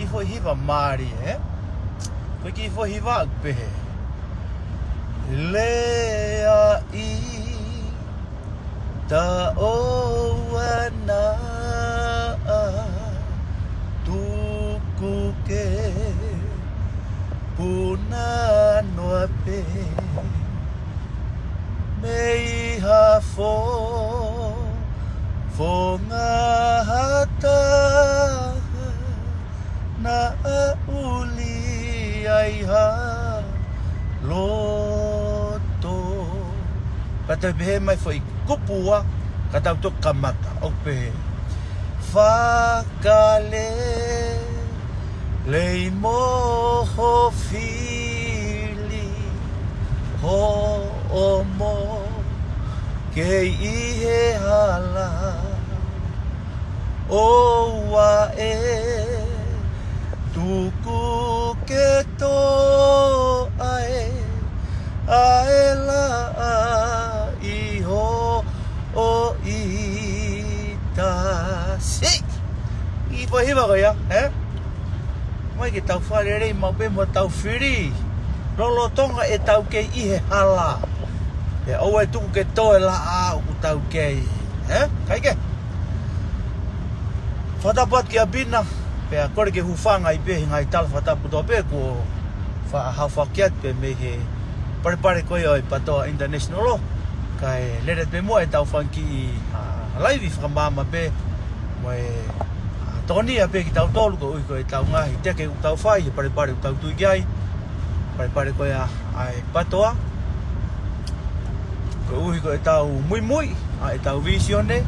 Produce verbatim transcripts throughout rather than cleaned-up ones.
Foʻi hiva mālie, ē? Ko e kiʻi foʻi hiva ʻoku pehē: Lea ʻi ta ʻoua naʻa tuku ke puna noa pē mei ha fofonga ha taha naʻa uli ai ha loto. Pea toe pehē mai foʻi kupu ua, ka tau toki kamata, ʻoku pehē: Fakalelei mo ho fili hoʻomo kei ʻi he hala. ʻOua ʻe tuku ke tō ai ʻa e laʻā ʻi hoʻo ʻita. Siʻi kiʻi foʻi hiva ko ia, ē? Mai ke tau fakalelei maʻu pē mo tau fili lolotonga ʻetau kei ʻi he hala. Pea ʻoua ʻe tuku ke tō e laʻā ʻoku tau kei, ē? Kae kehe, fakatapu atu kia Pina, pea kole ke hūfanga ʻi pē he ngaahi tala fakatapu kotoa pē kuo fa-, haʻu foki atu pē mei he palepale ko ia ʻo e PATOA International. Kae lele pē muʻa ʻetau fanga kiʻi, ʻa, laivi fakamaama pē mo e, ʻa, tokonia pē kitautolu koeʻuhi ko ʻetau ngaahi teke ʻoku tau fai he palepale ʻoku tau tui ki ai, palepale ko ia ʻa e PATOA. Koeʻuhi ko ʻetau muimui, ʻa ʻetau vīsone,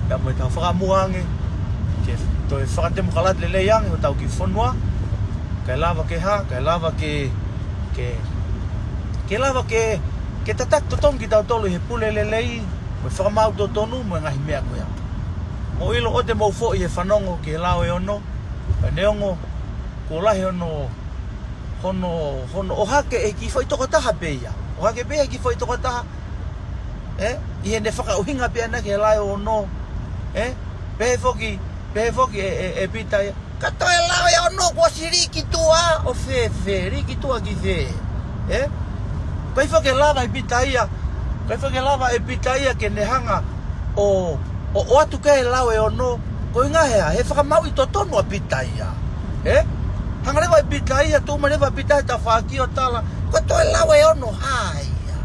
pea mo ʻetau fakamuʻa ange ke toe fakatemokalati lelei ange hotau kiʻi fonua, kae lava ke hā, kae lava ke, ke, ke lava ke, ke tataki totonu kitautolu ʻi he pule lelei, mo e fakamaau totonu, mo e ngaahi meʻa ko ia. Mou ʻilo ʻoua te mou foʻi he fanongo ki he lao ʻe ono, pea neongo kuo lahi hono, hono, hono ʻohake ʻe he kiʻi foʻi tokotaha pē ia. ʻOhake pē ia ʻe he kiʻi foʻi tokotaha, ē? ʻI heʻene fakaʻuhinga pē ʻana ki he lao ʻe ono, ē? Pehē foki, pehē foki ʻe, ʻe, ʻe Pita ia: Ka toe lao ʻe ono kuo ʻosi lī ki tuʻa. ʻO fēfē, lī ki tuʻa ki fē? Ē? ʻIkai foki ke lava ʻe Pita ia, ʻikai foki ke lava ʻe Pita ia ke ne hanga ʻo, ʻo, ʻoatu ki ai e lao ʻe ono, koeʻuhinga he, he fakamaauʻi totonu ʻa Pita ia. Ē? Hanga leva ʻe Pita ia, tuʻu mai leva ʻa Pita he tafaʻaki ʻo tala: Ka toe lao ʻe ono hā ia?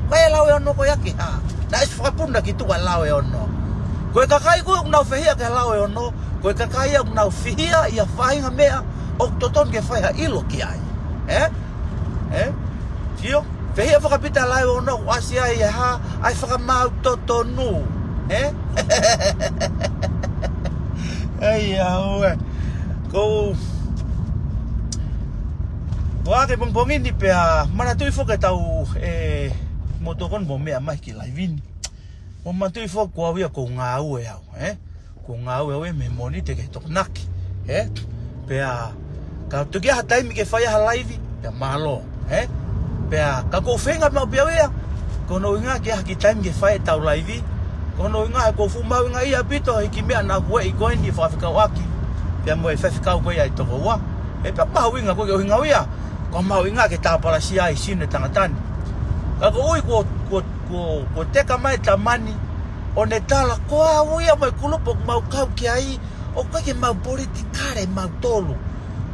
Ko e lao ʻe ono ko ia ke hā? Naʻe ʻosi fakapuna ki tuʻa e lao ʻe ono. Ko e kakai ko ē ʻoku nau fehiʻa ki he lao ʻe ono, ko e kakai ia ʻoku nau fehiʻa ʻi ha faʻahinga meʻa ʻoku totonu ke fai ha ʻilo ki ai. Ē? Ē? Sio, fehiʻa foki ʻa Pita he lao ʻe ono, ʻoku ʻasi ai e hā? ʻA e fakamaau totonu. Ē? ʻAi, ʻauē. Ko u, ʻoku ʻi ai e pongipongi ni pea manatuʻi foki ʻetau, ē, mo tokoni mo meʻa mai ki he laivi ni. Mou manatuʻi foki ko au ia ʻoku ou ngāue au, ē? ʻOku ou ngāue au ia mei he Mōnite ki he Tokonaki, ē? Pea ka toki ʻi ai ha taimi ke fai ai ha laivi, pea mālō, ē? Pea ka ʻoku ou feinga maʻu pē au ia, ko hono ʻuhinga ke ʻi ai ha kiʻi taimi ke fai ʻetau laivi, ko hono ʻuhinga he ʻoku ou fuʻu mahuʻingaʻia ʻaupito he kiʻi meʻa naʻa ku ueʻi ko eni ʻi he fakafekauʻaki pea mo e faifekau ko ia ʻi Tokoua. Ē, pea mahuʻinga ko e ʻuhinga ia, ko e mahuʻinga ke tāpalasia ai e sino ʻo e tangata ni. Ka koeʻuhi kuo, kuo, kuo, kuo teka mai e tama ni ʻo ne tala ko au ia mo e kulupu ʻoku mau kau ki ai, ʻoku ʻikai ke mau politikale mautolu.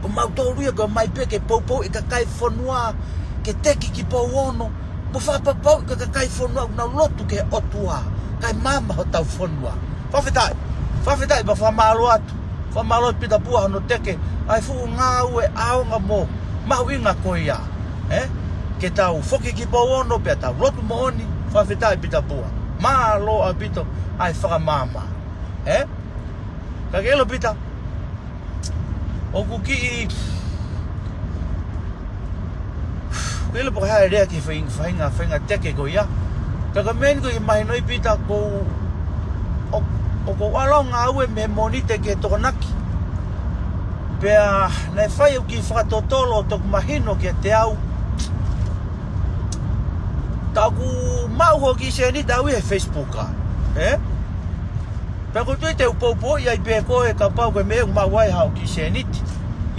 Ko mautolu ia ko e ō mai pē ke poupouʻi e kakai e fonua, ke teki e kiʻi pou ono, mo fakapapauʻi ko e kakai e fonua ʻoku nau lotu ki he ʻOtua, kae maama hotau fonua. Fakafetaʻi, fakafetaʻi pea fakamālō atu. Fakamālō atu Pita Pua hono teke ʻa e fuʻu ngāue ʻaonga mo mahuʻinga ko ia, ē? Ke tau foki e kiʻi pou ono pea tau lotu moʻoni. Fakafetaʻi Pita Pua. Mālō ʻaupito ʻa e fakamaama, ē? Ka ke ʻilo Pita, ʻoku kiʻi, ʻilo pe ko e hā e lea ki he faʻahinga, faʻahinga, faʻahinga teke ko ia. Ka ko e meʻa ni ʻoku ou mahinoʻi Pita, ʻoku ou, ʻo, ʻoku ou ʻalu ʻo ngāue mei he Mōnite ki he Tokonaki. Pea naʻe fai ʻeku kiʻi fakatotolo ʻo toki mahino kiate au, tā ʻoku maʻu hoʻo kiʻi sēniti ʻaʻau ia he Facebook, ē? Pea ʻoku ou tui te u poupouʻi ai pē koe kapau ko e meʻa ʻoku maʻu ai haʻo kiʻi sēniti.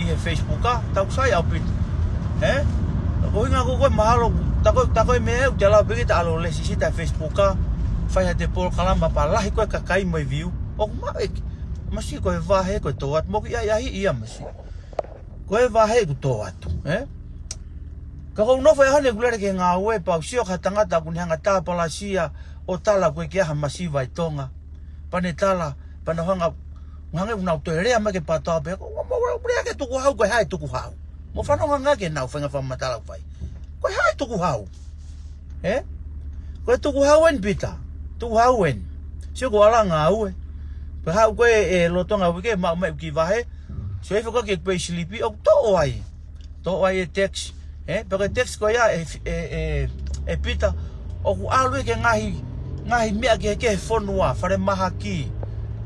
ʻi he Facebook, ʻa, tau sai ʻaupito. Ē? Ko e ʻuhinga ko ē mahalo, tā ko ē, tā ko ē meʻa ʻoku te lau pē ke ta ʻalu ʻo lēsisita he Facebook, ʻa, fai haʻate polokalama pea lahi ko ē kakai mo e view. ʻOku maʻu ʻe, masiʻi ko e vahe ko ē tō atu. Mo ki ai ahi ia masiʻi. Ko e vahe ʻoku tō atu, ē? Ka ʻoku ou nofo he ʻaho ni ʻeku lele ki he ngāue pea u sio ki ha tangata ʻoku ne hanga ʻo tāpalasia ʻo tala ʻoku ʻikai ke ʻi ai ha masiva ʻi Tonga. Pea ne tala, pea ne hanga, hanga ʻo nau toe lea mai ki he PTOA pē, ko, ko, ko, ko, lea ki he tukuhau, ko e hā e tukuhau. Mou fanongo ange ki heʻenau faʻahinga fakamatala ʻoku fai. Ko e hā e tukuhau. Ē? Ko e tukuhau eni Pita. Tukuhau eni. Sio ko e ʻalu ngāue. Pea haʻu ko ē, ē, lolotonga uike, maʻu mai ʻeku kiʻi vahe. Sio hifo ko ē ki he payslip ʻoku toʻo ai. Toʻo ai e tax. Ē? Pea ko e tax ko ia ē, ē, ē, ē Pita. ʻOku ʻalu ia ki he ngaahi, ngaahi meʻa kehekehe he fonua, falemahaki.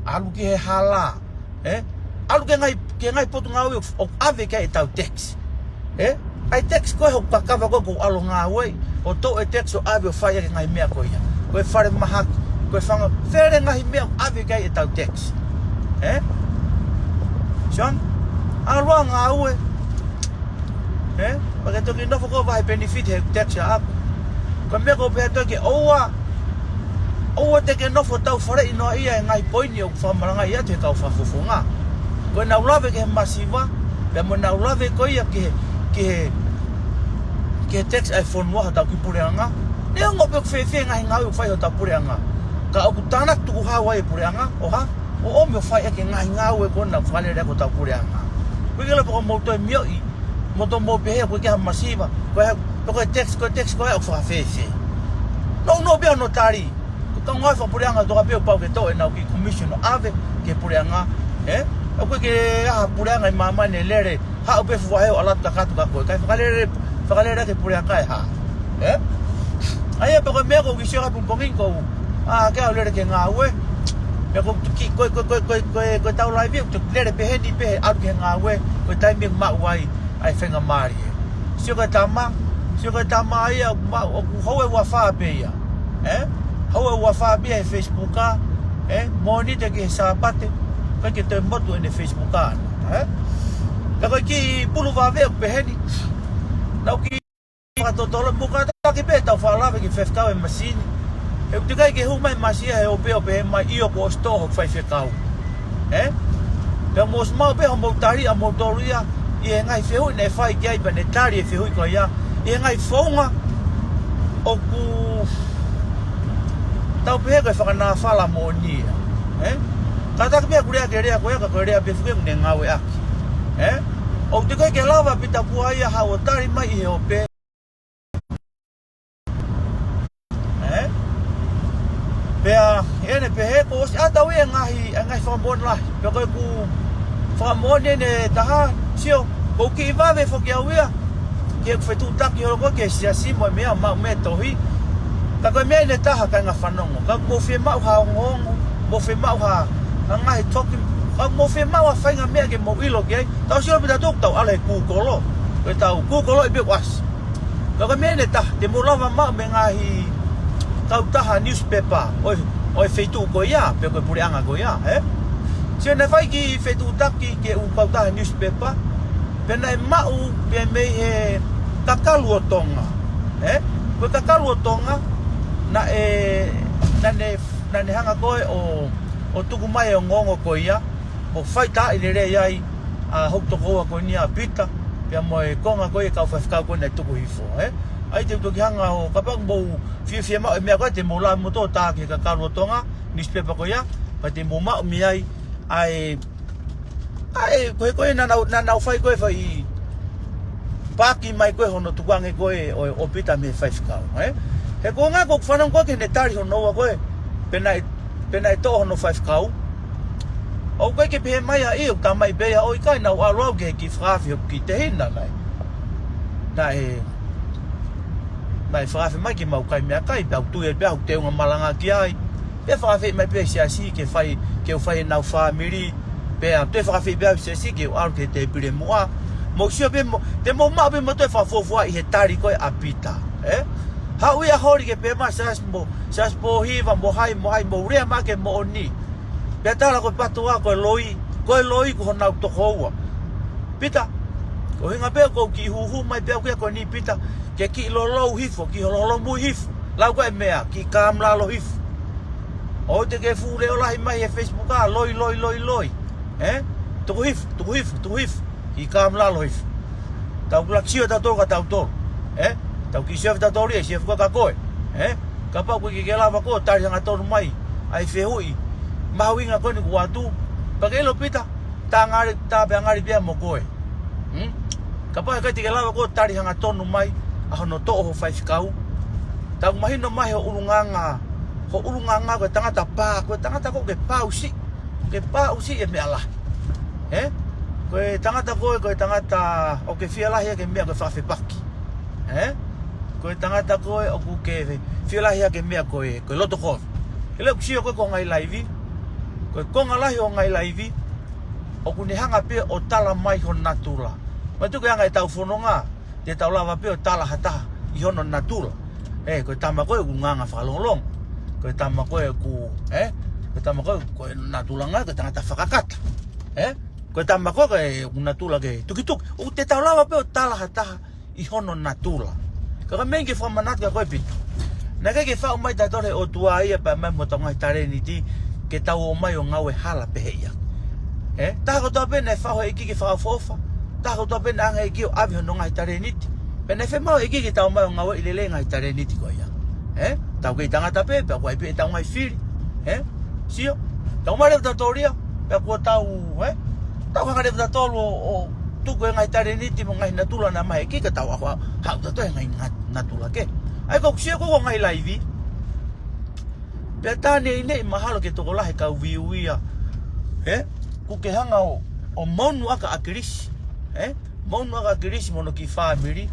ʻAlu ki he hala. Ē? ʻAlu ki he ngaahi, ki he ngaahi potungāue ʻoku, ʻoku ʻave ki ai ʻetau tax. Ē? ʻA e tax ko ē hoku kakava ko ē ʻoku ou ʻalu ngāue ai. ʻO toʻo e tax ʻo ʻave ʻo fai ʻaki e ngaahi meʻa ko ia. Ko e falemahaki, ko e fanga, fele ngaahi meʻa ʻoku ʻave ki ai ʻetau tax. Ē? John? ʻAlu ʻo ngāue. Ē? Pea ke toki nofo ko ē ʻo vahe benefit he tax ʻaʻaku. Ko e meʻa ʻoku ou pehē atu ke ʻoua, ʻoua te ke nofo tau faleʻi noa ia e ngaahi poini ʻoku fakamalangaʻi atu he kau fakafofonga. Ko ʻenau lave ki he masiva, pea mo ʻenau lave ko ia ki he, ki he, ki he tax ʻa e fonua hotau kiʻi puleʻanga. Neongo pe ʻoku fēfē e ngaahi ngāue ʻoku fai hotau puleʻanga. Ka ʻoku tānaki tukuhau ai e puleʻanga, ʻo hā, ʻo ʻomi ʻo fai ʻaki e ngaahi ngāue ko ē naʻa fakalele ʻaki hotau puleʻanga. Ko e kele poko mou toe mioʻi, mo tō mou pehē ʻoku ʻikai ha masiva, ko e hā, ko e tax, ko e tax, ko e hā ʻoku fakafēfē. Nounou pē hono tali. Ko e kau ngāue fakapuleʻanga ʻoku totonu pē ʻo pau ke toʻo ʻenau kiʻi commission ʻo ʻave ki he puleʻanga, ē? ʻOku ʻikai ke ʻi ai ha puleʻanga ʻi māmani ʻe lele, haʻu pē fuʻu vahe ʻo ʻalu atu kakato ka ko e ʻikai fakalele, fakalele ki he puleʻanga ʻe hā. Ē? ʻA ia pē ko e meʻa ʻoku ou kiʻi sio ki ai he pongipongi ko ē, ʻa, ke u lele ki he ngāue. Pea ko e tuki, ko e, ko e, ko e, ko e, ko e, ko ʻetau laivi, ʻoku te lele pehē ni pē he ʻalu ki he ngāue, ko e taimi ʻoku maʻu ai ʻa e faingamālie. Sio ki he tama, sio ki he tama ia, ma, ʻoku houa ʻe uofā pē ia. Ē? Houa ʻe uofā pē ia he Facebook, ē? Mōnite ki he Sāpate, ʻikai ke toe motu ʻene Facebook ʻana, ē? Ka ko e kiʻi pulu vave ʻoku pehē ni. Naʻa ku kiʻi fakatotolo, mou kātaki pē ʻetau fakalave ki he faifekau e masini. He ʻoku teʻeki ai ke hū mai e masiva he ope ʻo pehē mai ʻio kuo ʻosi toʻo hoku faifekau. Ē? Pea mou ʻosi maʻu pē hoʻomou tali ʻamoutolu ia, ʻi he ngaahi fehuʻi naʻe fai ki ai pea ne tali e fehuʻi ko ia, ʻi he ngaahi founga ʻoku tau pehē ko e fakanāfala moʻoni ia. Ē? Kātaki pē ʻeku lea ki he lea ko ia ka ko e lea pē foki ʻoku ne ngāueʻaki. Ē? ʻOku teʻeki ai ke lava Pita Pua ia haʻu ʻo tali mai ʻi he ope. Ē? Pea, ʻene pehē kuo ʻosi ʻatā ʻe ia e ngaahi, e ngaahi fakamoʻoni lahi. Pea ko ʻeku fakamoʻoni ʻe taha, sio, ʻoku ou kiʻi vave foki au ia, ki heʻeku fetuʻutaki holo ko ē ki he siasi mo e meʻa, maʻu mei he tohi. Ka ko e meʻa ʻe taha kāinga fanongo. Ka ʻoku mou fiemaʻu ha ongoongo, mou fiemaʻu ha, ha ngaahi toki, ka ʻoku mou fiemaʻu ha faʻahinga meʻa ke mou ʻilo ki ai. Tau sio pē tautolu ʻoku tau ʻalu he Google. Ko ʻetau Google ʻi pē ʻoku ʻasi. Ka ko e meʻa ʻe taha, te mou lava maʻu mei he ngaahi kautaha newspaper ʻo e, ʻo e feituʻu ko ia, pe ko e puleʻanga ko ia, ē? Sio naʻe fai e kiʻi fetuʻutaki ki he ʻū kautaha newspaper, pea naʻe maʻu pē mei he Kakalu ʻo Tonga, ē? Ko e Kakalu ʻo Tonga, naʻe, naʻa ne, naʻa ne hanga ko ē ʻo, ʻo tuku mai e ongoongo ko ia, ʻo faitaaʻi lelei ai ʻa hoku tokoua ko eni ʻa Pita, pea mo e konga ko ē e kau faifekau ko ē naʻe tuku hifo, ē? ʻA ia te u toki hanga ʻo kapau ʻoku mou fiefia maʻu e meʻa ko ē te mou lava moutolu ʻo tā ki he Kakalu ʻo Tonga, newspaper ko ia, pea te mou maʻu mei ai, ʻa e, ʻa e, ko e, ko e naʻa nau, naʻa nau fai ko ē fai paaki mai ko ē hono tukuange ko ē ʻo, ʻo Pita mei he faifekau, ē? He ko e ʻuhinga ʻoku ou fanongo ko ē ki heʻene tali hono ua ko ē, pea naʻe, pea naʻe toʻo hono faifekau. ʻOku ʻikai ke pehē mai ʻa ia ʻoku tā mai pē ia ʻo ʻikai, naʻa ku ʻalu au ki he kiʻi fakaafe hoku kiʻi tehina naʻe, naʻe, naʻe fakaafe mai ke mau kai meʻakai, pea u tui ai pē au ʻoku teunga malanga ki ai. Pea fakaafeʻi mai pē ʻe he siasi ke fai, ke u fai ʻenau fāmili. Pea toe fakaafeʻi pē au ʻe he siasi ke u ʻalu ki he tēpile muʻa. Mou sio pē mo, te mou maʻu pē moutolu e fakafuofua ʻi he tali ko ē ʻa Pita, ē? Haʻu ia holi ke pehē mai Siasi mo, Siasi Pōhiva mo hai, mo hai, mou lea mai ki he moʻoni. Pea tala ko e PTOA ko e loi, ko e loi ko honau tokoua. Pita, ko hinga pē ko ki huhu mai pē au kia ko ni Pita, ke ki lolo hifo, ki lolo mui hifo. Lau ko e meʻa, ki kam lalo hifo. ʻOua te ke fuʻu leʻo lahi mai he Facebook ʻa loi, loi, loi, loi. Ē? Tuku hifo, tuku hifo, tuku hifo. Ki kam lalo hifo. Tau kula kisio tautolu ka tautolu. Ē? Tau kisio tautolu ia, sio fika ka koe. Ē? Kapau ko e ke ke lava ko tali hangatonu mai. ʻAi fehuʻi. Mahuʻinga ko ni kuo atu. Pea ke ʻilo Pita, tā ngali, tā pea ngali pea mo koe. Hmm? Kapau he ʻikai te ke lava ko tali hangatonu mai, ʻa hono toʻo ho faifekau. Tau mahino mai ho ʻulungaanga, ho ʻulungaanga ko e tangata pā, ko e tangata ko ke pāusi, ke pāusi e meʻa lahi. Ē? Ko e tangata ko e, ko e tangata ʻoku ke fia lahi ʻa ke meʻa ko e fakafepaki. Ē? Ko e tangata ko e ʻoku ke fia lahi ʻa ke meʻa ko e, ko e loto kovi. Ke leo kusio ko e ko ngai laivi, ko e konga lahi ʻo ngai laivi, ʻoku ne hanga pē ʻo tala mai ho natula. Mai tuku e anga e tau fononga, te tau lava pē ʻo tala ha taha ʻi hono natula. Ē, ko e tama ko e ʻulungaanga fakalongolongo. Ko e tama ko e ʻoku, ē? Ko e tama ko e, ko e natula ngai, ko e tangata fakakata. Ē? Ko e tama ko e, ko e ʻoku natula ke tukituki. ʻOku te tau lava pē ʻo tala ha taha ʻi hono natula. Ka ka mei ke fakamanatu ka ko e Pita. Naʻe ʻikai ke faʻu mai tautolu he ʻOtua ia pea mai mo tau ngaahi talēniti ke tau ō mai ʻo ngāue hala pehē ia. Ē? Taha kotoa pē naʻe faʻu he ʻEiki ke fakaʻofoʻofa. Taha kotoa pē naʻe ʻange ʻEiki ʻo ʻave hono ngaahi talēniti. Pea naʻe fiemaʻu ʻEiki ke tau mai ʻo ngāue ʻi lelei ngaahi talēniti ko ia. Ē? Tau kei tangata pē, pea kuo ʻi ai pē ʻetau ngaahi fili. Ē? Sio? Tau mai leva tautolu ia, pea kuo tau, ē? Tau hanga leva tautolu ʻo, ʻo tuku e ngaahi talēniti mo e ngaahi natula naʻe mai ʻEiki ka tau ʻaho haʻu tautolu he ngaahi nga-, natula kehe. ʻAi ko kusio ko e ko ngai laivi. Pea tā neʻineʻi mahalo ke tokolahi kau viu ia. Ē? Kuo ke hanga ʻo, ʻo monu ʻaki ʻa Kilisi. Ē? Monu ʻaki ʻa Kilisi mo hono kiʻi fāmili.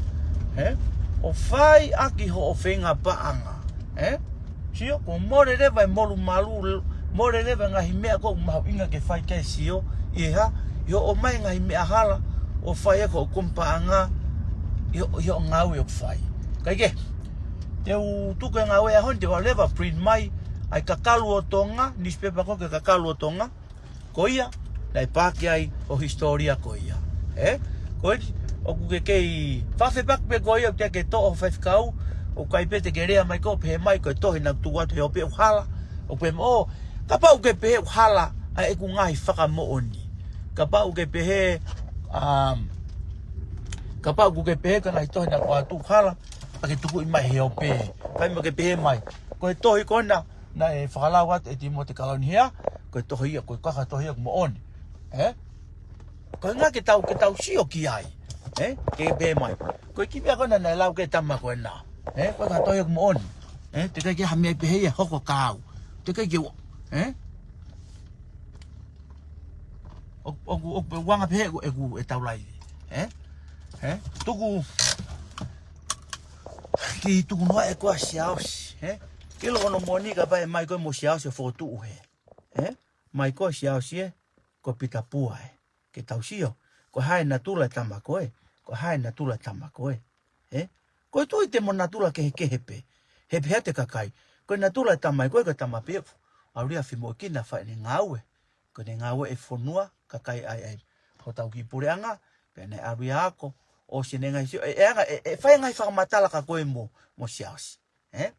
Ē? ʻO fai ʻaki hoʻo feinga paʻanga. Ē? Sio, kuo mole leva e molumalu, mole leva e ngaahi meʻa ʻoku mahuʻinga ke fai ke sio, ʻi he hā, ʻi hoʻo ʻomai ngaahi meʻa hala, ʻo fai ʻaki hoʻo kumi paʻanga, ʻi hoʻo, ʻi hoʻo ngāue ʻoku fai. Kae kehe, te u tuku e ngāue ʻaho ni te u ʻalu leva print mai, ʻa e Kakalu ʻo Tonga, newspaper ko e Kakalu ʻo Tonga, ko ia, naʻe paaki ai ʻo hisitōlia ko ia. Ē? Ko e, ʻoku ke kei fakafepaki pē ko ia, ʻoku te ke toʻo faifekau, ʻoku ʻikai pē te ke lea mai ko e pehē mai ko e tohi naʻe tuku atu he ʻope ʻoku hala, ʻoku pehē mai, ʻo, kapau ʻoku ke pehē ʻoku hala, ʻa ʻeku ngaahi fakamoʻoni. Kapau ʻoku ke pehē, um, kapau ʻoku ke pehē ko e ngaahi tohi naʻe tuku atu ʻoku hala, pea ke tukuʻi mai he ʻope. Kae mo ke pehē mai. Ko e tohi ko ena, naʻe fakalau atu ʻe Timote Kalauni hea, ko e tohi ia, ko e kaka tohi ia ʻoku moʻoni. Ē? Ko e ngaahi ke tau, ke tau sio ki ai. Ē? Ke pehē mai. Ko e kiʻi meʻa ko ena naʻe lau ki he tama ko ena. Ē? Ko e kaka tohi ia ʻoku moʻoni. Ē? Teʻeki ke ha meʻa pehē ia hoko kiate au. Teʻeki ke u-, ē? ʻO, ʻo, ʻo, ʻo, ʻo anga pehē ʻeku, ʻeku, ʻetau laivi. Ē? Ē? Tuku, ki tuku noa ʻe koe ʻa Siaosi, ē? Ke ʻilo hono moʻoni kapau ʻe mai koe mo Siaosi ʻo fokotuʻu hē. Ē? Mai koe Siaosi ē, ko Pita Pua ē. Ke tau sio, ko e hā e natula e tama ko ē, ko e hā e natula e tama ko ē. Ē? Ko e tui te mo natula kehekehe pē. He pehē atu e kakai, ko e natula e tama ko ē, ko e tama pē ʻoku ʻalu ia ʻo femoʻuekina fai ʻene ngāue. Ko ʻene ngāue e fonua, kakai ʻai ʻai. Hotau kiʻi puleʻanga, pea ne ʻalu ia ʻo ako, ʻosi ʻene ngaahi sio, ē, ʻe anga, ē, ʻe fai e ngaahi fakamatala kia koe mo, mo Siaosi. Ē?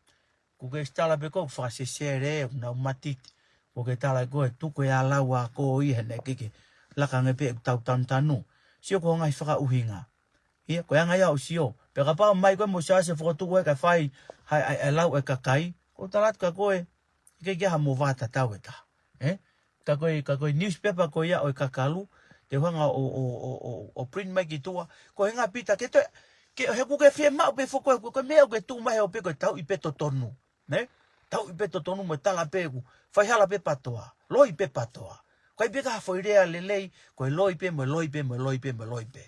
Kuo ke ʻosi tala pē ko e fakasesele, ʻoku nau matiti. Kuo ke tala ko e tuku e ʻalu ʻa koe ia he naʻe ʻikai ke laka ange pē ʻetau tanutanu. Sio ko e ngaahi fakaʻuhinga. ʻIa, ko e anga ia ʻo sio. Pea kapau mai koe mo Siaosi ʻo fokotuʻu ē kae fai, hai, ʻai, ʻai lau e kakai. Ko e tala atu kia koe, ʻikai ke ʻi ai ha mo vā tatau e taha. Ē? Ka ko e, ka ko e newspaper ko ia ʻo e Kakalu, te u hanga ʻo, ʻo, ʻo, ʻo, ʻo print mai ki tuʻa. Ko e hinga Pita ke toe, ke, he ʻoku ke fiemaʻu pē foki ko e, ko e meʻa ʻoku ke tuʻu mai he ʻope ko e tauʻi pē totonu. Nē? Tauʻi pē totonu mo e tala pē ʻoku fai hala pē patoa. Loi pē patoa. Ko e pē ka ha foʻi lea lelei, ko e loi pē, mo e loi pē, mo e loi pē, mo e loi pē.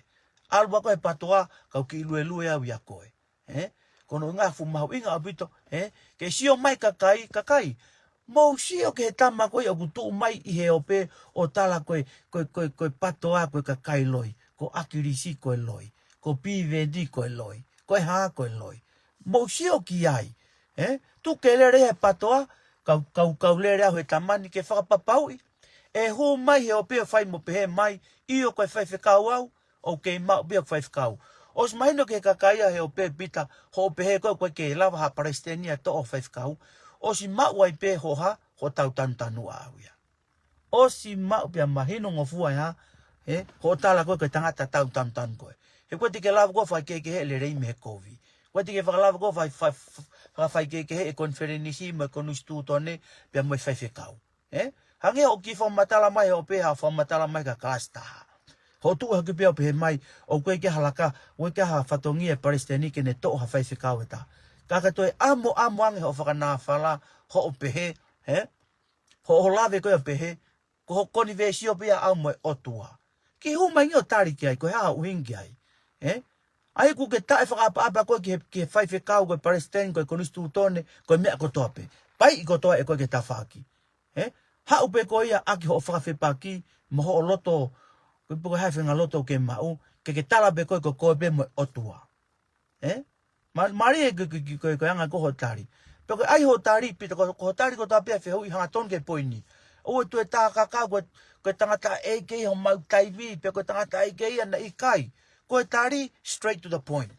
ʻAlu ʻa koe he patoa, kau kiʻi luelue au ʻia koe. Ē? Ko hono ʻuhinga fuʻu mahuʻinga ʻaupito, ē? Ke sio mai kakai, kakai. Mou sio ki he tama ko ē ʻoku tuʻu mai ʻi he ʻope ʻo tala ko e, ko e, ko e, ko e patoa, ko e kakai loi. Ko ʻAkilisi ko e loi. Ko Piveni ko e loi. Ko e hā ko e loi. Mou sio ki ai. Ē? Tuku ke lele he patoa, kau, kau, kau lele au he tama ni ke fakapapauʻi. ʻE hū mai he ʻope ʻo fai mo pehē mai, ʻio ko e faifekau au, ʻoku kei maʻu pē ʻa e faifekau. ʻOsi mahino ki he kakai ia he ʻo pē Pita, hoʻo pehē ko ē ʻoku ʻikai ke lava ha palesiteni ia ʻo toʻo faifekau. ʻOsi maʻu ai pē hoʻo hā, hoʻo tau tanutanu ʻaʻau ia. ʻOsi maʻu pea mahino ngofua ia, ē, hoʻo tala ko ē ko e tangata tau tanutanu koe. He ʻoku ʻikai te ke lava koe ʻo fakakehekehe lelei mei he kovi. ʻOku ʻikai te ke fakalava koe ʻo fai, fai, fai, fakakehekehe e konifelenisi mo e konisitūtone pea mo e faifekau. Ē? Hangē hoʻo kiʻi fakamatala mai hoʻo pehē, fakamatala mai ki ha kalasi taha. Hoʻo tuʻu hake pē ʻo pehē mai, ʻoku ʻikai ke ʻi ai ha laka, ʻoku ʻikai ke ʻi ai ha fatongia e palesiteni ke ne toʻo ha faifekau ʻe taha. Ka ka toe ʻamuʻamu ange hoʻo fakanāfala, hoʻo pehē, ē? Hoʻo lave ko ē ʻo pehē, ko hoʻo konivēsio pē ia ʻaʻau mo e ʻOtua. Kiʻi hū mai ange ʻo tali ki ai, ko e hā hoʻo ʻuhinga ki ai. Ē? ʻA ia ʻoku ke taʻefakaʻapaʻapa koe ki he, ki he faifekau, ko e palesiteni, ko e konisitūtone, ko e meʻa kotoa pē. Paiʻi kotoa ʻe koe ki he tafaʻaki. Ē? Haʻu pē koe ia ʻaki hoʻo fakafepaki, mo hoʻo loto, ko e poko hai fenga loto ke maʻu, ke ke tala pē koe ko koe pē mo e ʻOtua. Ē? Ma-, mālie ko, ko, ko, ko, ko e anga ko ē hoʻo tali. Pea ko e ʻai hoʻo tali, Pita, ko, ko hoʻo tali kotoa pē ʻa e fehuʻi hangatonu ki he poini. ʻOua ʻe toe tā kakau, ko, ko e tangataʻeiki ia homau taimi, pe ko e tangataʻeiki ia naʻe ʻikai. Ko e tali, straight to the point.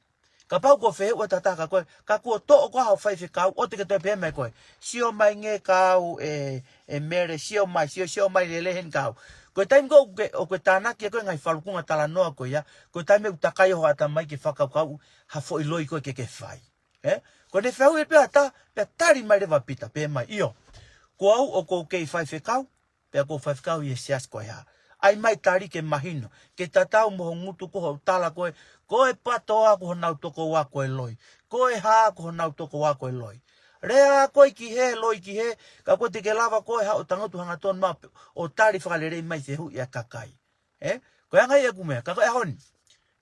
Kapau ko e fehuʻi ʻa e tataka ko ē, ka kuo toʻo koā hoʻo faifekau, ʻoua te ke toe pehē mai koe. Sio mai ange kau ē, ē Mele, sio mai, sio, sio mai lelei heni kau. Ko e taimi ko ē ʻoku ke, ʻoku ke tānaki ʻe koe ngaahi falukunga talanoa ko ia, ko e taimi ʻoku takai hoʻo ʻatamai ke fakakaukau ha foʻi loi ko ē ke ke fai. Ē? Ko ʻene fehuʻi pē ʻe taha, pea tali mai leva Pita, pehē mai, ʻio. Ko au ʻoku ou kei faifekau, pea ʻoku ou faifekau ʻi he siasi ko e hā. ʻAi mai tali ke mahino, ke tatau mo ho ngutu ko hoʻo tala ko ē, ko e PATOA ko honau tokoua ko e loi, ko e hā ko honau tokoua ko e loi. Lea ko ē ki hē, loi ki hē, ka ʻoua te ke lava koe ʻo haʻu ʻo tangutu hangatonu mai ʻo tali fakalelei mai fehuʻi ʻa e kakai. Ē? Ko e anga ia ʻeku meʻa, ka ko e ʻaho ni.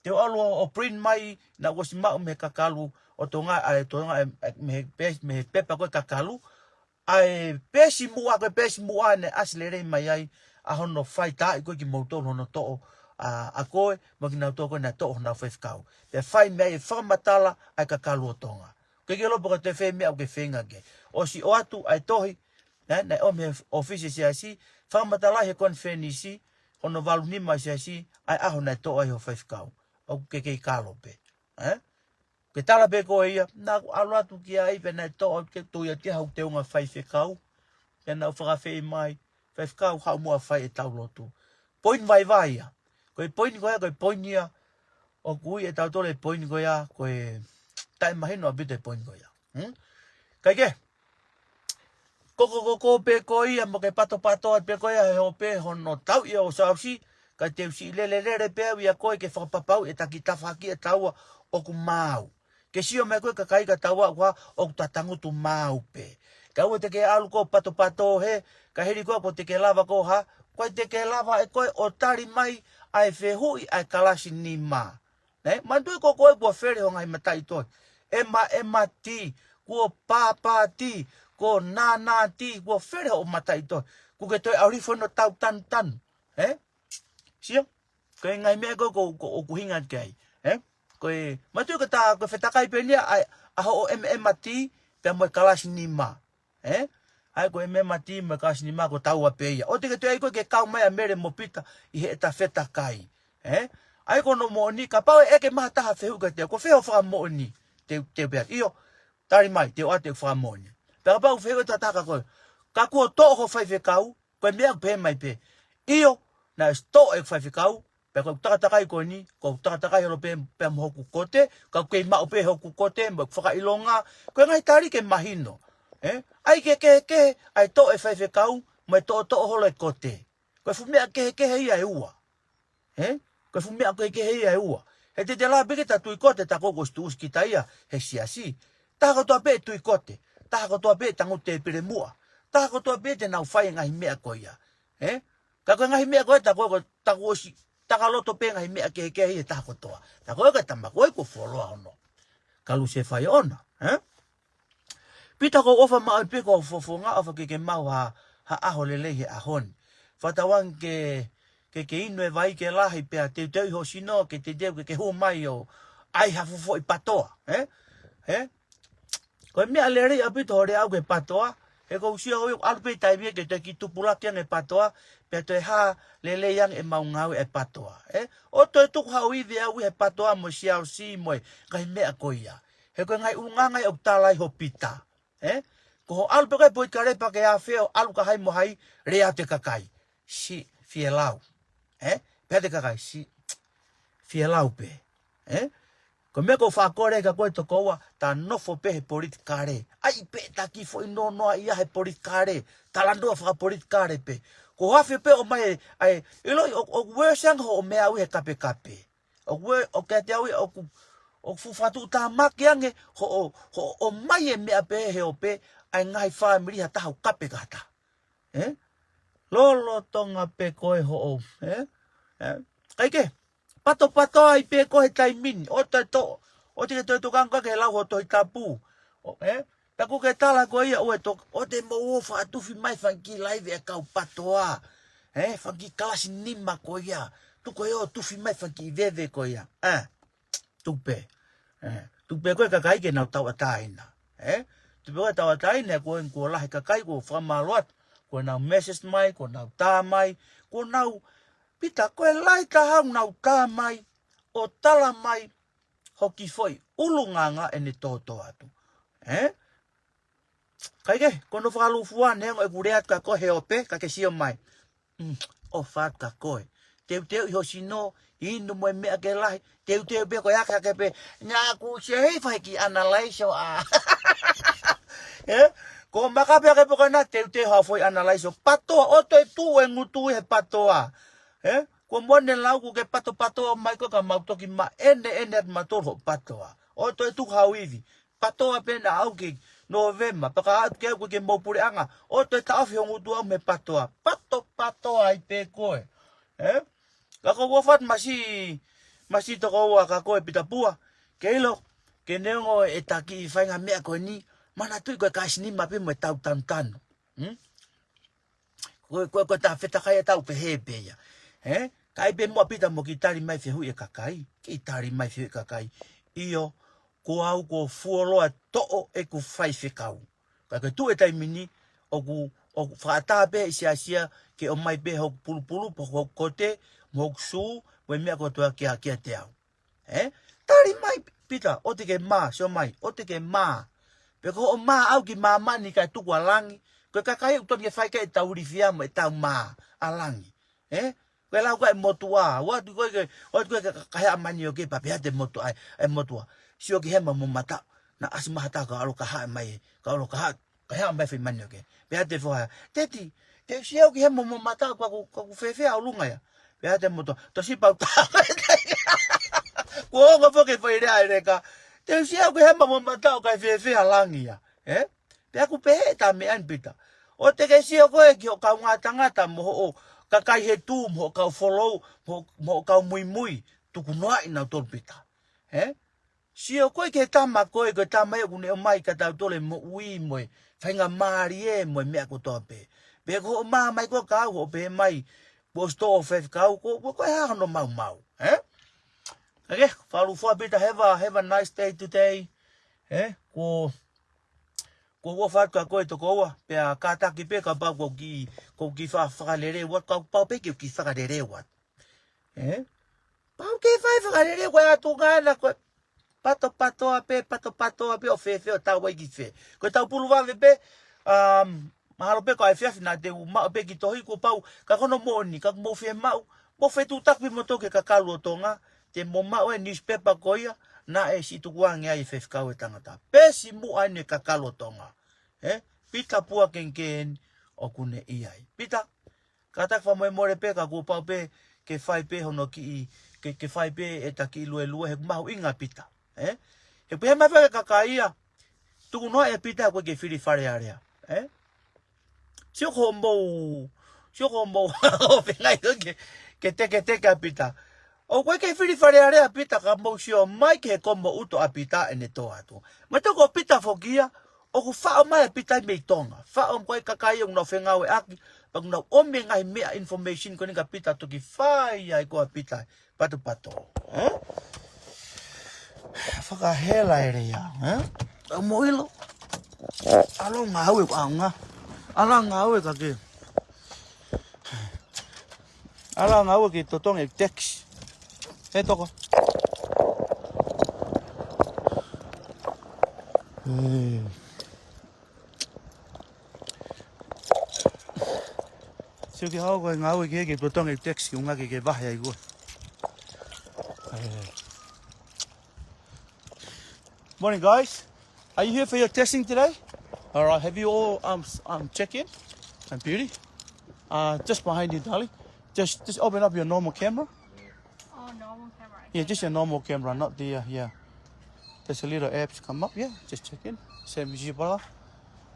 Te u ʻalu ʻo, ʻo print mai, naʻá ku ʻosi maʻu mei he kakalu ʻo Tonga, ʻa e Tonga, ē, ē, mei he peesi, mei he pepa ko ē kakalu, ʻa e peesi muʻa, ko e peesi muʻa naʻe ʻasi lelei mai ai, ʻa hono fai taaʻi ko ē kimoutolu hono toʻo, ʻa, ʻa koe, mo kinautolu ko ē naʻe toʻo honau faifekau. Pea fai mei ai e fakamatala ʻa e kakalu ʻo Tonga. ʻOku ʻikai ke lava pē ke toe fai e meʻa ʻoku ke feinga ki ai. ʻOsi ʻoatu ʻa e tohi, naʻe, naʻe ʻomi he ʻōfisi e siasi, fakamatala he konifelenisi, hono valu nima e siasi, ʻa e ʻaho naʻe toʻo ai hoʻo faifekau. ʻOku ke kei kalo pē. Ē? Ke tala pē ko ia, naʻá ku ʻalu atu ki ai pea naʻe toʻo ke tui atu ia hoku teunga faifekau. Pea naʻá ku fakaafeʻi mai, faifekau haʻu muʻa fai ʻetau lotu. Poini vaivai ia. Ko e poini ko ia, ko e poini ia, ʻoku ui ʻe tautolu e poini ko ia, ko e taʻemahino ʻaupito e poini ko ia. Hmm? Kae kehe, ko, ko, ko, ko pē ko ia, mo ke patopato atu pē ko ia, he ʻoku pē hono tauʻi ʻo Siaosi, ka te u siʻi lelelele pē au ia koe ke fakapapauʻi e taki tafaʻaki ʻe taua ʻoku maau. Ke sio mai ko ē kakai ka taua ʻoku hā, ʻoku ta tangutu maau pē. Ka ʻoua te ke ʻalu koe ʻo patopato hē, ka hili ko ē ʻoua te ke lava koe ʻo hā, ʻoua te ke lava ʻe koe ʻo tali mai ʻa e fehuʻi ʻa e kalasi nima. Nē? Manatuʻi ko koe kuo fele ho ngaahi mataʻitohi. M, M T, kuo P, P T, kuo N, N T, kuo fele hoʻo mataʻitohi. ʻOku ke toe ʻalu hifo ʻo tau tanutanu. Ē? Sio? Ko e ngaahi meʻa ko ē ʻoku, ʻoku, ʻoku ʻuhinga ki ai. Ē? Ko e, manatuʻi ko e ta, ko e fetakai pē eni ia, ʻa e, ʻa hoʻo M, M T, pea mo e kalasi nima. Ē? ʻA ia ko e M M T mo e kalasi nima ko taua pē ia. ʻOua te ke toe ʻai koe ke kau mai ʻa Mele mo Pita ʻi heʻeta fetakai. Ē? ʻA ia ko hono moʻoni, kapau ʻe ʻeke mai ha taha fehuʻi kiate au, ko fē hoʻo fakamoʻoni? Te, te u pehē, ʻio, tali mai, te u ʻoatu ʻeku fakamoʻoni. Pea kapau fehuʻi ʻe taha kia koe, ka kuo toʻo hoʻo faifekau, ko e meʻa ʻoku pehē mai pē. ʻIo, naʻe ʻosi toʻo ʻeku faifekau, pea ko e takatakai ko eni, ko e takatakai holo pē, pea mo hoku kote, ka ʻoku kei maʻu pē hoku kote, mo e fakaʻilonga, ko e ngaahi tali ke mahino. Ē? ʻAi ke kehekehe, ʻa e toʻo e faifekau, mo e toʻotoʻo holo e kote. Ko e fuʻu meʻa kehekehe ia ʻe ua. Ē? Ko e fuʻu meʻa kehekehe ia ʻe ua. He te te lava pē ke ta tui kote ta ko ē kuo ʻosi tuʻusi kita ia, he siasi. Taha kotoa pē ʻe tui kote. Taha kotoa pē ʻe tangutu tēpile muʻa. Taha kotoa pē te nau fai e ngaahi meʻa ko ia. Ē? Ka ko e ngaahi meʻa ko ē ta ko ē, ko e ta kuo ʻosi, ta ka loto pē ngaahi meʻa kehekehe ʻe taha kotoa. Ta ko ē ka tama ko ē kuo fuoloa hono kalu se fai ʻona, ē? Pita ko e ʻofa maʻu pē ko e fofonga ʻofa ke ke maʻu ha, ha ʻaho lelei he ʻaho ni. Fakatauange ke, ke, ke inu e vai ke lahi pea teuteuʻi ho sino ke teuteu ke, ke hū mai ʻo ʻai ha fuʻu foʻi patoa, ē? Ē? Ko e meʻa lelei ʻaupito hoʻo lea ʻau ki he patoa, He ʻoku ou sio au ʻoku ʻalu pē taimi ia ke toe kiʻi tupulaki ange e PATOA, pea toe hā lelei ange ʻemau ngāue ʻa e PATOA. Ē? ʻOku toe tuku haʻo ivi ʻaʻau he PATOA mo e CRC mo e ngaahi meʻa ko ia. He ko e ngaahi ʻulungaanga ia ʻoku tala ai ho Pita. Ē? Ko hoʻo ʻalu pē ko e politikale pea ke ʻafe ʻo ʻalu ka hai mo hai, lea atu e kakai. Siʻi fielau. Ē? Pehē atu e kakai, siʻi fielau pē. Ē? Ko e meʻa ʻoku ou faʻa kole ka ko e tokoua, ta nofo pē he politikale. ʻAi pē taki foʻi nonoa ia he politikale. Talanoa fakapolitikale pē. Ko e ʻafe pē ʻo mai, ʻai, ʻiloʻi ʻoku, ʻoku worse ange hoʻo meʻa ʻaʻau he kapekape. ʻOku ē, ʻoku ʻiate au ia ʻoku, ʻoku fuʻu fakatuʻutāmaki ange hoʻo, hoʻo ʻomai e meʻa pē he ʻo pē, ʻai ngaahi fāmili ha taha ʻoku kape ki ha taha. Ē? Lolotonga pē ko e hoʻo, ē? Ē? Kae kehe, patopato ai pē ko e he taimi ni, ʻoua te tō, ʻoua te ke toe tokanga ke lau hoʻo Tohi Tapu. ʻO, ē? Pea ʻoku ke tala ko ia ʻoua ʻe tō, ʻoua te mou ō ʻo fakatufi mai fanga kiʻi laive ʻa e kau PATOA. Ē, fanga kiʻi kalasi nima ko ia. Tuku ē ʻo tufi mai fanga kiʻi veve ko ia. Ē, tuku pē. Ē, tuku pē ko e kakai ke nau tauʻatāina. Ē, tuku pē ko e tauʻatāina, ko e kuo lahi e kakai, kuo fakamālō atu. Kuo nau message mai, kuo nau tā mai, kuo nau, Pita, ko e lahi taha ʻoku nau tā mai, ʻo tala mai, hoʻo kiʻi foʻi ʻulungaanga ʻene tōtō atu. Ē? Kae kehe, ko hono fakalūkufua neongo ʻeku lea atu kia koe he ʻo pē, ka ke sio mai. Mm, ʻofa atu kia koe. Teuteu ʻi ho sino, inu mo e meʻa ke lahi, teuteu pē ko e ake ake pē, naʻa ku se hei fai e kiʻi analyze ʻo ā. Ē? Ko maka pē ake pē ko ena, teuteu haʻo foʻi analyze ʻo PATOA, ʻoua toe tuʻu e ngutu ʻi he PATOA. Ē? Kuo mou ʻanenai lau ʻoku ke patopato mai koe ka mau toki maʻeneʻene atu mautolu hoʻo PATOA. ʻOua toe tuku haʻo ivi. PATOA pē naʻa ʻaʻau ki Nōvema, pea ka ʻalu ke ʻaʻau ke mou puleʻanga. ʻOua toe taʻofi ho ngutu ʻaʻau mei he PATOA. Patopato ai pē koe. Ē? Ka ʻoku ou ʻofa atu masiʻi, masiʻi tokoua kia koe Pita Pua. Ke ʻilo, ke neongo e taki faʻahinga meʻa ko eni, manatuʻi ko e kalasi nima pē mo e tau tanutanu. Hmm? Ko, ko, ko e tā fetakai ʻa e tau pehē pē ia. Ē? Ka ʻi ai pē muʻa Pita mo kiʻi tali mai fehuʻi e kakai. Kiʻi tali mai fehuʻi e kakai. ʻIo, ko au kuo fuoloa toʻo ʻeku faifekau. Ka ko e tuʻu e taimi ni, ʻoku, ʻoku fakaʻatā pē ʻi he siasi ia ke ʻomai pē hoku pulupulu, pe hoku kote, mo hoku sū, mo e meʻa kotoa kia, kiate au. Ē? Tali mai, Pita, ʻoua te ke mā, sio mai, ʻoua te ke mā. Pe ko hoʻo mā ʻaʻau ki māmani kae tuku ʻa langi, ko e kakai ʻoku totonu ke fai ki ai e tau ilifia mo e tau mā ʻa langi. Ē? Ko e lau ko ē motuʻa, ʻoatu ko ē ke, ʻoatu ko ē ke ka, ka hea manioke pea pehē atu e motuʻa, e motuʻa. Sio ki hema mo mataʻu, naʻa ʻasi mai ha taha ka ʻalu ka haʻi mai, ka ʻalu ka haʻi, ka hea mai fai manioke. Pehē atu e foha, Teti, te u sio au ki hema mo mataʻu ka ʻoku, ka ʻoku fēfē ʻa ʻolunga ia. Pehē atu e motuʻa, tosi pau tā. Kuo ongo foki e foʻi lea ʻa e leka. Te u sio au ki hema mo mataʻu kae fēfē ʻa langi ia. Ē? Pea ʻoku pehē ʻe tā meʻa ni Pita. ʻOua te ke sio koe ki hoʻo kaungā tangata mo hoʻo kakai he tū, mo hoʻo kau follow, mo, mo hoʻo kau muimui. Tuku noaʻi nautolu Pita. Ē? Sio koe ki he tama ko ē, ko e tama ia ʻoku ne ʻomai kia tautolu e moʻui mo e faʻahinga mālie mo e meʻa kotoa pē. Pea ko hoʻo mā mai ko ē kia au hoʻo pehē mai, kuo ʻosi toʻo e faifekau, ko, ko, ko e hā hono maumau, ē? Okay, fakalūkufua Pita, have a, have a nice day today. Ē? Ko, ko u ʻofa atu kia koe tokoua, pea kātaki pē kapau ʻoku ou kiʻi, ʻoku ou kiʻi fa-, fakaleleu atu, kapau pē ʻoku ou kiʻi fakaleleu atu. Ē? Pau ke fai fakaleleu ko e atu ngana ko e patopato ʻa pē, patopato ʻa pē ʻo fēfē ʻo tau ai ki fē. Ko e tau pulu vave pē, um, mahalo pē ko e efiafi naʻa te u maʻu pē kiʻi tohi kuo pau, ka ko hono moʻoni, ka mou fiemaʻu, mou fetuʻutaki pē moutolu ki he Kakalu ʻo Tonga, te mou maʻu e newspaper ko ia, naʻe siʻi tukuange ai e faifekau e tangata. Pesi muʻa eni e Kakalu ʻo Tonga. Ē? Pita Pua Kengikē ʻoku ne ʻi ai. Pita, kātaki fakamolemole pē ka kuo pau pē ke fai pē hono kiʻi, ke, ke fai pē ʻeta kiʻi luelue he ʻoku mahuʻinga Pita. Ē? He pehē mai faka kakai ia, tuku noa ʻe Pita ko e ke fili Fale Alea. Ē? Sio ko mou, sio ko mou, ʻo fengai ko ke, ke teketeke ʻa Pita. ʻOku ʻikai ke fili Fale Alea Pita ka mou sio mai ki he komo ʻuto ʻa Pita ʻene tō atu. Mai toko Pita foki ia, ʻoku faʻo mai ʻa Pita mei Tonga. Faʻo ko e kakai ʻoku nau fengāueʻaki, pea ʻoku nau ʻomi e ngaahi meʻa information ko eni kia Pita toki fai ai ko ā Pita patopato. Ē? Fakahela ʻe lea, ē? ʻOku mou ʻilo. ʻAlunga au e ʻaunga. ʻAlu ʻa e ngāue ka ke. ʻAlu ʻa e ngāue ke totongi e taxi. He toko. Ē. Sio ki he ʻaho ko e ngāue ke, ke totongi e taxi, ʻuhinga ke, ke vahe ai koe. Ē. Morning, guys. Are you here for your testing today? All right. Have you all um s- um check in and beauty? Uh, just behind you, darling. Just just open up your normal camera. Oh, normal camera. Yeah, just your normal camera, not the uh, yeah. There's a little apps come up. Yeah, just check in. Same as you, brother.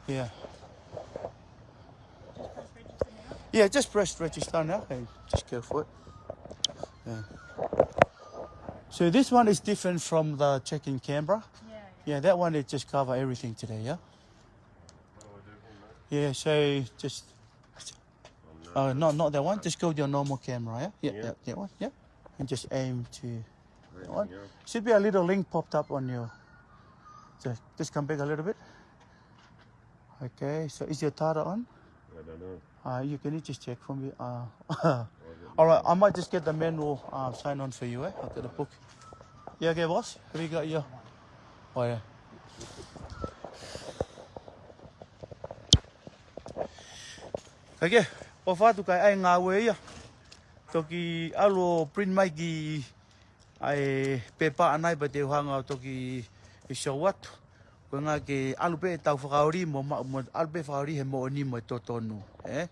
Yeah. Just press register now. Yeah, just press register now and just go for it. Yeah. So this one is different from the check-in camera. Yeah, yeah. Yeah, that one it just cover everything today, yeah? Yeah, so just uh, no, not that one. Just go with your normal camera, yeah? Yeah, yeah, that one, yeah. And just aim to that one. Should be a little link popped up on your. So just come back a little bit. Okay, so is your data on? I don't know. Uh, you can you just check for me? Uh, all right, I might just get the manual uh, sign on for you, eh? I'll get the book. Yeah, okay, boss. Have you got your? Oh, yeah. Okay, ʻofa atu ka ʻi ai e ngāue ia. Toki ʻalu ʻo print mai ki ʻa e pepa ʻanai pea te u hanga ʻo toki ʻi show atu. Ko e ʻuhinga ke ʻalu pē ʻetau fakaoli mo, mo, mo ʻalu pē fakaoli he moʻoni mo e totonu, ē?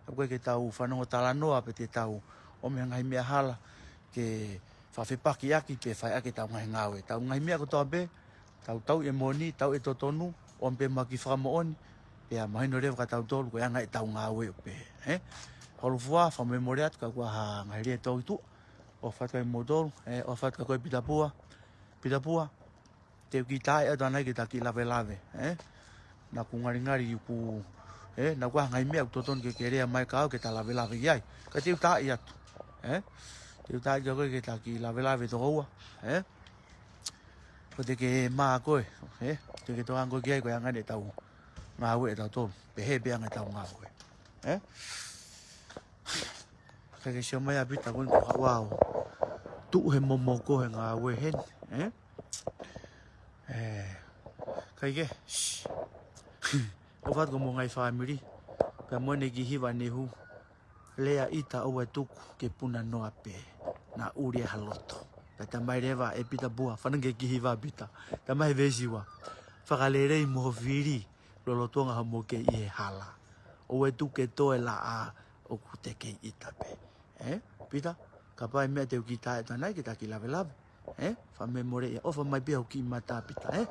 ʻOku ʻikai ke tau fanongo talanoa pē te tau ʻomai e ngaahi meʻa hala ke fakafepakiʻaki pē fai ʻaki ʻetau ngaahi ngāue. Tau ngaahi meʻa kotoa pē, tau tauʻi e moʻoni, tauʻi e totonu, ʻomi pē mo e kiʻi fakamoʻoni, pea mahino leva kia tautolu, ko e anga ʻetau ngāue pē, ē? Holo fua, fakamemore atu, ka kuo ʻi ai ha ngaahi lea tō ki tuʻa, ʻofa atu kia moutolu, ē, ʻofa atu kia koe Pita Pua, Pita Pua, te u kiʻi taaʻi atu ʻanai ke ta kiʻi lavelave, ē? Naʻa ku ngalingali ʻoku, ē, naʻa ku ʻi ai ha ngaahi meʻa ʻoku totonu ke ke lea mai kia au ke ta lavelave ki ai. Ka te u taaʻi atu, ē? Te u taaʻi kia koe ke ta kiʻi lavelave toko ua, ē? Ko te ke mā koe, ē? Te ke toʻo ange koe ki ai ko e anga ʻetau ngāue ʻatautolu. Pehē pē anga ʻetau ngāue, ē? Ka ke sio mai ʻa Pita ko eni ko haʻu ʻo tuʻu he momoko he ngāue heni, ē? Ē, kai ke, shh. ʻOfa atu ki homou ngaahi fāmili, pea mo ʻene kiʻi hiva ʻanehū, lea ʻita ʻoua ʻe tuku ke puna noa pē, naʻa ʻuli ʻa e loto. Pea talamai leva ʻe Pita Pua, fanongo ki he kiʻi hiva Pita, talamai he veesi ua, fakalelei mo ho fili, lolotonga hoʻomo kei ʻi he hala. ʻOua ʻe tuku ke toe laʻā ʻoku te kei ʻita pē. Ē? Pita, kapau ʻe meʻa te u kiʻi taaʻi atu ʻanai ke ta kiʻi lavelave. Ē? Fakamemore ia, ʻofa mai pē hoʻo kiʻi mata Pita, ē?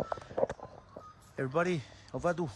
Everybody, ʻofa atu.